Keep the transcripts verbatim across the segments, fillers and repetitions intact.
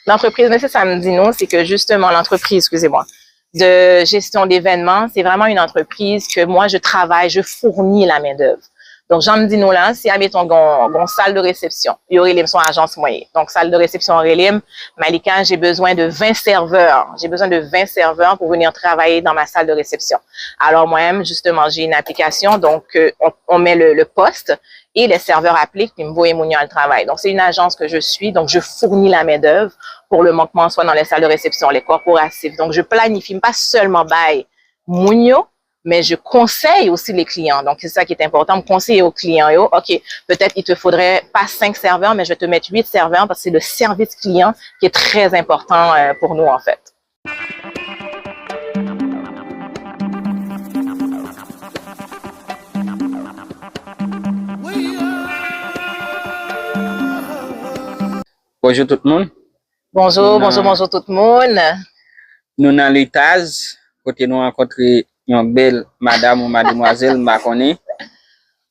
L'entreprise, men se sa m di nou, se ke justement l'entreprise, excusez-moi, de gestion d'événements, c'est vraiment une entreprise que moi je travaille, je fournis la main-d'œuvre. Donk, jan m di nou la, si, admettons, gon, gon sal de resepsyon, yo rele m, se yon ajans mwen ye. Donk, sal de resepsyon an rele m, Malika, j'ai besoin de vingt serveurs. J'ai besoin de vingt serveurs pour venir travailler dans ma salle de réception. Alors, moi-même, justement, j'ai une application, donc, euh, on, on met le, le poste et les serveurs appliquent, puis m voye moun yo al travay. Donc, c'est une agence que je suis, donc je fournis la main-d'œuvre pour le manquement, soit dans les salles de réception, les corporatifs. Donc, je planifie, m pa sèlman bay moun yo, mais je conseille aussi les clients. Donc, c'est ça qui est important, m konseye yo, kliyan yo, OK, peut-être il te faudrait pas cinq serveurs, mais je vais te mettre huit serveurs parce que c'est le service client qui est très important, euh, pour nous, en fait. Bonjou tout moun. Bonjou, bonjou, bonjou tout moun. Nou nan Letaz, kote nou rankontre yon bèl madam ou mademwazèl, m pa konnen.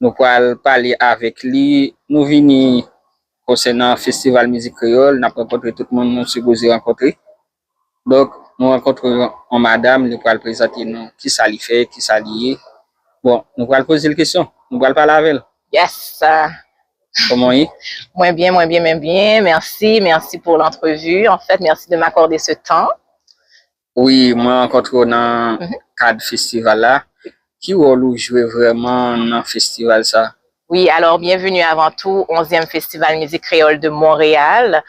Nou pral pale avèk li. Nou vini konsènan festival mizik kreyòl, n ap rankontre tout moun nou sipoze rankontre. Donk, nou rankontre yon, yon madam, li pral prezante nou kisa li fè, kisa li ye. Bon, nou pral poze l kesyon, nou pral pale avè l. Yes. Kòman w ye? Mwen byen, mwen byen, mwen byen. Merci, merci pour l'entrevue. En fait, merci de m'accorder ce temps. Wi, mwen rankontre w nan kad festival la. Ki wòl ou jwe vrèman nan festival sa? Oui, alors bienvenue avant tout onzième Festival Musique Créole de Montréal.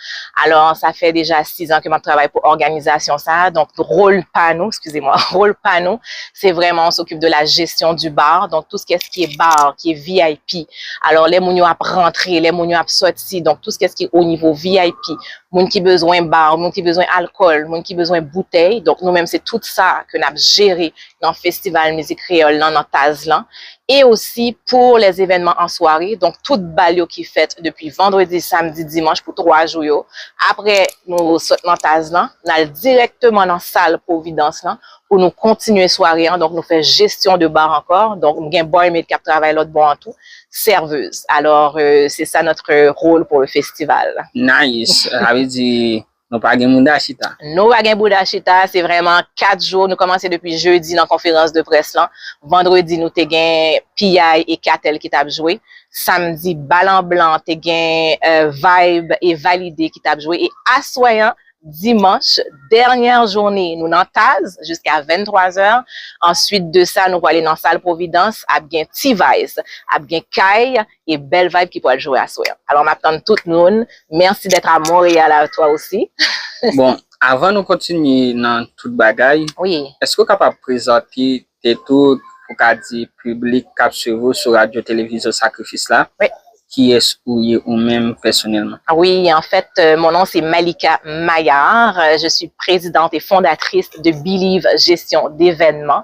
Alors, ça fait déjà six ans que m ap travay pou òganizasyon sa. Donc, rôle pa nou, excusez-moi, rôle pa nou, c'est vraiment, on s'occupe de la gestion du bar. Donc, tout ce qui est bar, qui est V I P. Alors, lè moun yo ap rantre, lè moun yo ap sòti, donc tout ce qui est au niveau V I P, moun ki bezwen bar, moun ki bezwen alkòl, moun ki bezwen boutèy. Donk, nou menm, se tout sa ke n ap jere nan festival mizik kreyòl lan, nan Taz lan. E osi pou les événements en soirée, donk tout bal yo ki fèt depi vandredi, samdi, dimanch pou twa jou yo. Apre nou sot nan Taz lan, n al dirèkteman nan sal Providence lan pou nou kontinye sware an. Donk, nou fè gestion de bar ankò. Donk, m gen barmaid k ap travay lòt bò an tou, serveuse. Alors, euh, c'est ça notre rôle pour le festival. Nice. Sa vle di nou pa gen bouda chita. Nou pa gen bouda chita, se vrèman kat jou. Nou kòmanse depi jedi nan konferans de près lan. Vandredi, nou te gen P I e Katèl ki t ap jwe. Samdi, Bal an Blan te gen, euh, Vibe e Valide ki t ap jwe. E aswè an, dimanch, dènyè jounen, nou nan Taz jiska venntwa zè. Answit de sa, nou prale nan sal Providence, ap gen T-Vice, ap gen Kay e Bèl Vibe ki pral jwe aswè an. Alò, m ap tann tout moun. Merci d'être à Montréal à toi aussi. Bon, avan nou kontinye nan tout bagay, Oui. Èske w kapab prezante tèt ou, pou ka di piblik k ap swiv ou sou radyo televizyon Sakrifis la, Oui. Kiyès ou ye ou menm pèsonèlman? Oui, en fait, euh, mon nom c'est Malika Mayar. Euh, Je suis présidente et fondatrice de Believe Gestion d'événements.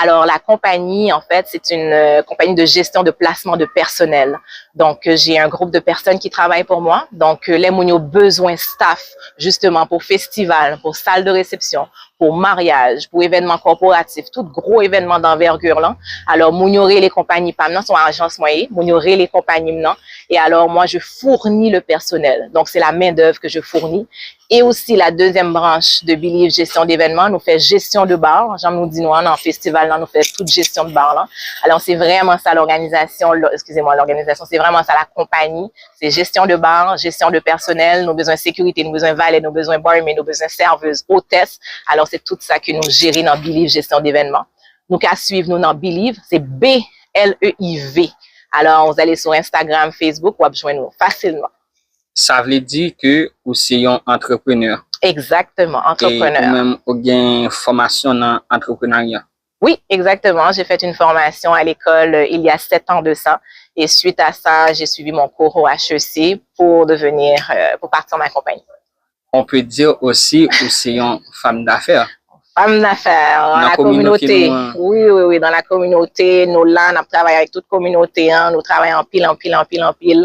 Alors, la compagnie, en fait, c'est une euh, compagnie de gestion de placement de personnel. Donc, euh, j'ai un groupe de personnes qui travaillent pour moi. Donc, euh, lè moun yo bezwen staff, justement, pour festival, pour salle de réception, pou maryaj, pou evènman kòporatif, tout gwo evènman d'envergure lan. Alò, moun yo rele konpayi pa m nan, se yon ajans mwen ye, moun yo rele konpayi m nan, et alors moi je fournis le personnel. Donc c'est la main d'œuvre que je fournis. Et aussi la deuxième branche de Believe Gestion d'événements, nou fè gestion de bar, jan nou di nou an, nan festival lan, nou fè tout gestion de bar lan. Alors c'est vraiment ça l'organisation, l'or- excusez-moi, l'organisation, c'est vraiment ça la compagnie. Se gestion de bar, gestion de personnel, nou bezwen sekirite, nou bezwen valè, nou bezwen barmaid, nou bezwen serveuse, hôtesse. Alors, c'est tout ça que nous gérons dans Believe Gestion d'événements. Nou ka swiv nou nan Believe, c'est B L E I V. Alors, vous allez sur Instagram, Facebook, w ap jwenn nou facilement. Sa vle di ke ou se yon antreprenè. Exactement, E ou entrepreneur. Menm ou gen fòmasyon nan antreprenarya. Oui, exactement. J'ai fait une formation à l'école euh, il y a sept ans de ça. Et suite à ça, j'ai suivi mon cours au H E C pour devenir, euh, pour partir ma compagnie. On peut dire aussi ou se yon femme d'affaires. Femme d'affaires, dans Nan la kominote communauté. Nou an. Oui, oui, oui, dans la communauté. Nou la, n ap travay avèk tout kominote an. Nou travay anpil, anpil, anpil, anpil.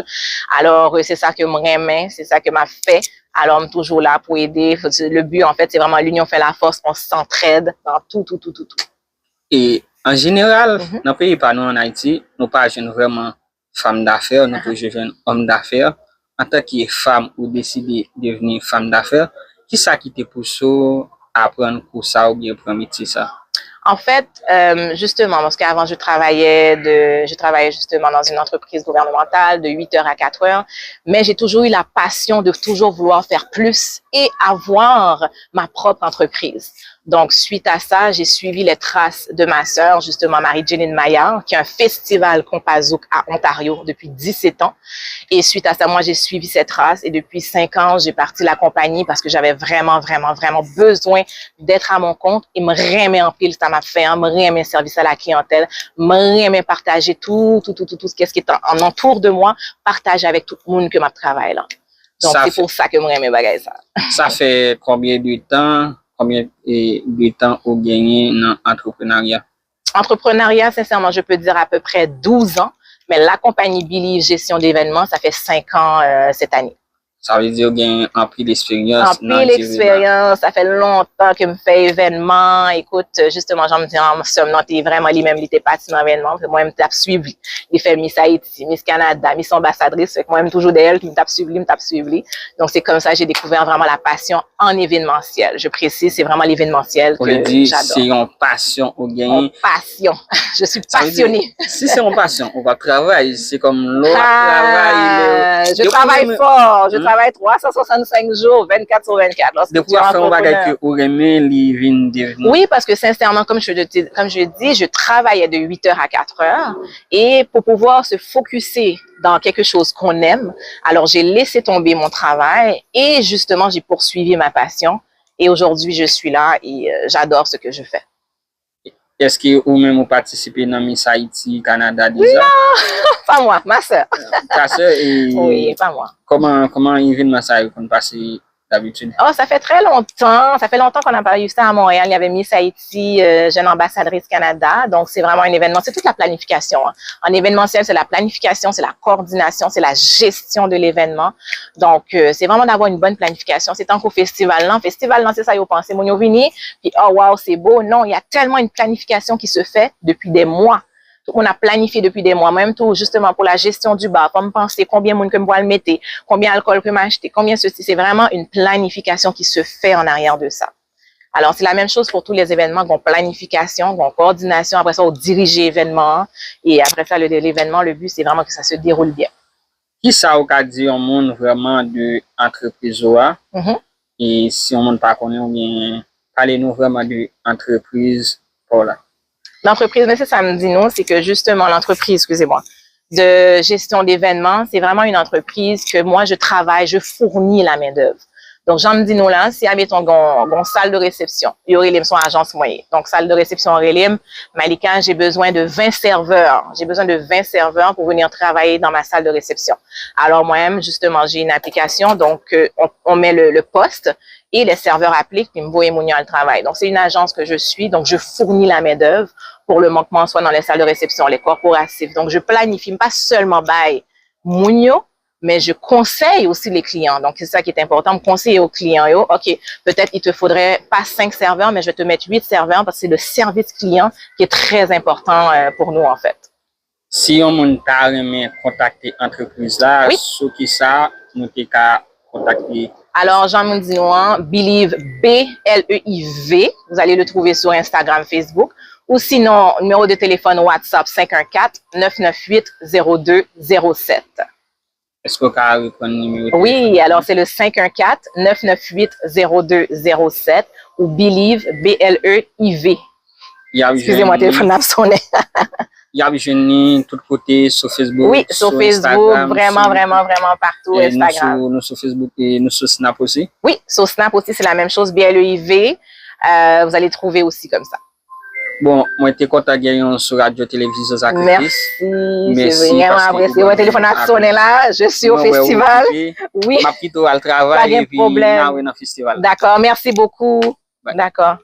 Alors, euh, c'est ça que m renmen, c'est ça que m ap fè. Alors, m toujou la pou ede. Le but, en fait, c'est vraiment l'union fait la force. On s'entraide dans tout, tout, tout, tout, tout. E an jeneral, Mhm. Nan peyi pa nou an Ayiti, nou pa jwenn vrèman fanm dafè, nou toujou jwenn òm dafè. Antanke fanm, ou deside devni fanm dafè. Kisa ki te pouse w aprann kou sa oubyen pran metye sa? En fait, euh, justement, parce qu'avant, je travaillais, de, je travaillais justement dans une entreprise gouvernementale de huit heures à quatre heures, mais j'ai toujours eu la passion de toujours vouloir faire plus et avoir ma propre entreprise. Donc, suite à ça, j'ai suivi les traces de ma sœur, justement, Marie-Jeanine Maillard, qui a un festival Konpa Zouk à Ontario depuis dix-sept ans. Et suite à ça, moi, j'ai suivi ses traces et depuis cinq ans, j'ai parti la compagnie parce que j'avais vraiment, vraiment, vraiment besoin d'être à mon compte. E m renmen anpil sa m ap fè an, m renmen sèvis a la clientèle, m renmen pataje tout, tout, tout, tout, tout ce qui est en, en entour de moi, pataje avec tout moun ke m ap travay la. Donc, c'est pour ça que m renmen bagay sa. Sa fè konbyen de tan, konbyen de tan ou genyen nan antreprenarya? Entrepreneuriat, sincèrement, je peux dire à peu près douze ans, mais la compagnie Believe Gestion d'événements, ça fait cinq ans euh, cette année. Sa vle di ou gen anpil eksperyans nan Anpil eksperyans, sa fè lontan ke m fè evènman. Ekout, jisteman, jan m di an, sè m nan te vrèman li menm, li te pati nan evènman, mwen m t ap swiv li. Li fè Miss Haiti, Miss Canada, Miss Anbasadris, fèk mwen m toujou dèyè l, m t ap swiv li, m t ap swiv li. Donc c'est comme ça j'ai découvert vraiment la passion en événementiel. Je précise, c'est vraiment l'événementiel que j'adore. Ou vle di se yon pasyon ou genyen? Yon passion. Je suis passionnée. Si se yon pasyon, ou pa travay, se kòm lè w ap travay. Ah, je travaille fort, je travaille trois cent soixante-cinq jours, vingt-quatre sur vingt-quatre. Lorsque tu es entrepreneur. Depi w ap fè yon bagay ke ou renmen, li vin devni. Oui, parce que sincèrement, comme je, te- comme je dis, je travaillais de huit heures à quatre heures. Et pour pouvoir se focuser dans quelque chose qu'on aime, alors j'ai laissé tomber mon travail et justement, j'ai poursuivi ma passion. Et aujourd'hui, je suis là et euh, j'adore ce que je fais. Èske ou menm ou patisipe nan Miss Haiti, Canada deja? Pas moi, ma sœur. Ta sè, e Oui, pas moi. Kòman, kòman evènman sa yo konn pase d'habitude? Oh, ça fait très longtemps. Ça fait longtemps qu'on n'a pas eu ça à Montréal. Il y avait Miss Haiti, euh, Jeune Ambassadrice Canada. Donc, c'est vraiment un événement. C'est toute la planification, hein. En événementiel, c'est la planification, c'est la coordination, c'est la gestion de l'événement. Donc, euh, c'est vraiment d'avoir une bonne planification. C'est tant qu'au festival, non? Festival, non, c'est ça, vous pensez, mon vini, puis oh, waouh, c'est beau. Non, il y a tellement une planification qui se fait depuis des mois. Tout moun ap planifye depi de mwa. Mwen menm tou, justement, pour la gestion du bar, fò m panse konbyen moun ke m pral mete, konbyen alkòl ke m achte, konbyen ceci. C'est vraiment une planification qui se fait en arrière de ça. Alors, c'est la même chose pour tous les événements, gon planification, gon coordination. Après ça, ou dirije evènman an. Et après ça, le, l'événement, le but, c'est vraiment que ça se déroule bien. Kisa ou ka di yon moun vrèman de antrepriz ou a? E si yon moun pa konnen, oubyen pale nou vrèman de antrepriz pa w la. L'entreprise, mais c'est ça, me dit nous, c'est que justement l'entreprise, excusez-moi, de gestion d'événements, c'est vraiment une entreprise que moi je travaille, je fournis la main-d'œuvre. Donc, jan m di nou la, si admettons gon, gon sal de resepsyon, yo rele m, se yon ajans mwen ye. Donc, sal de resepsyon an rele m, Malika, j'ai besoin de vingt serveurs. J'ai besoin de vingt serveurs pour venir travailler dans ma salle de réception. Alors, moi-même, justement, j'ai une application, donc euh, on, on met le, le poste et les serveurs appliquent, puis m voye moun yo al travay. Donc, c'est une agence que je suis, donc je fournis la main-d'œuvre pour le manquement, soit dans les salles de réception, les corporatifs. Donc, je planifie, m pa sèlman bay moun yo, mais je conseille aussi les clients. Donc, c'est ça qui est important, m konseye yo, kliyan yo, OK, peut-être il te faudrait pas cinq serveurs, mais je vais te mettre huit serveurs parce que c'est le service client qui est très important euh, pour nous, en fait. Si yon moun ta renmen kontakte antrepriz la, sou kisa nou te ka kontakte? Alors, jan m di nou an, Believe, B L E I V, vous allez le trouver sur Instagram, Facebook, ou sinon, numéro de téléphone WhatsApp cinq un quatre, neuf neuf huit, zéro deux zéro sept. Èske w ka reprann nimewo telefòn? Oui, alors c'est le cinq un quatre, neuf neuf huit, zéro deux zéro sept ou Believe, B L E I V. Excusez-moi, téléphone ap sonné. Y ap jwenn li tout kote, sou Facebook, oui, sur Facebook, vraiment, vraiment, vraiment partout, Instagram. Nou sou Facebook et nou sou Snap aussi. Oui, sur Snap aussi, c'est la même chose, B L E I V. Euh, vous allez trouver aussi comme ça. Bon, mwen te kontan gen yon sou radyo televizyon Sakrifis. Mèsi, se vrèman apresye. Mwen telefòn ap sonnen la, je suis au festival. Oui. M ap kite w al travay epi n a wè nan festival. D'accord, merci beaucoup. D'accord.